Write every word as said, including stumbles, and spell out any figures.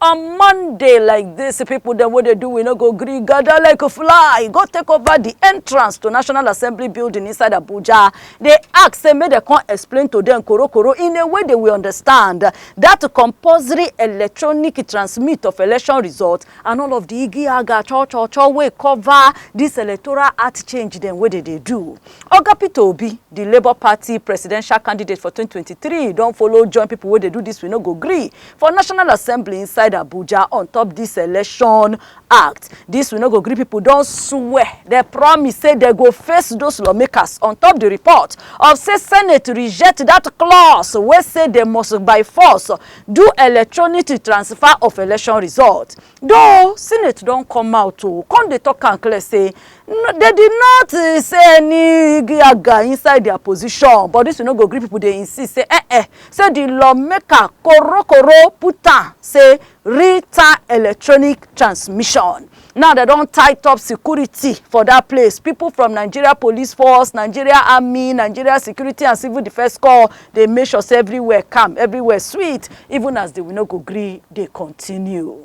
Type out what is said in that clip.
On Monday like this, people dem wey dey do we no go gree gather like a fly go take over the entrance to National Assembly building inside Abuja. They ask say make dem come explain to them korokoro in a way they will understand that compulsory electronic transmit of election result and all of the igiaga cho cho cho wey cover this Electoral Act change dem wey they dey do. Oga Peter Obi, the Labour Party presidential candidate for twenty twenty-three, don follow join people wey dey do this we no go gree for National Assembly inside Abuja on top this election act. This we no go gree people don swear, they promise say they go face those lawmakers on top the report of say Senate reject that clause wey say they must by force do electronic transfer of election result. Though Senate don come out to come dey talk am clear say no, they did not uh, say any giaga inside their position, but this we no go gree people dey insist say eh eh, say the lawmaker korokoro put am say real time electronic transmission. Now they don tight up security for that place. People from Nigeria Police Force, Nigeria Army, Nigeria Security and Civil Defence Corps, they make sure say everywhere calm, everywhere sweet, even as the we no go gree they continue.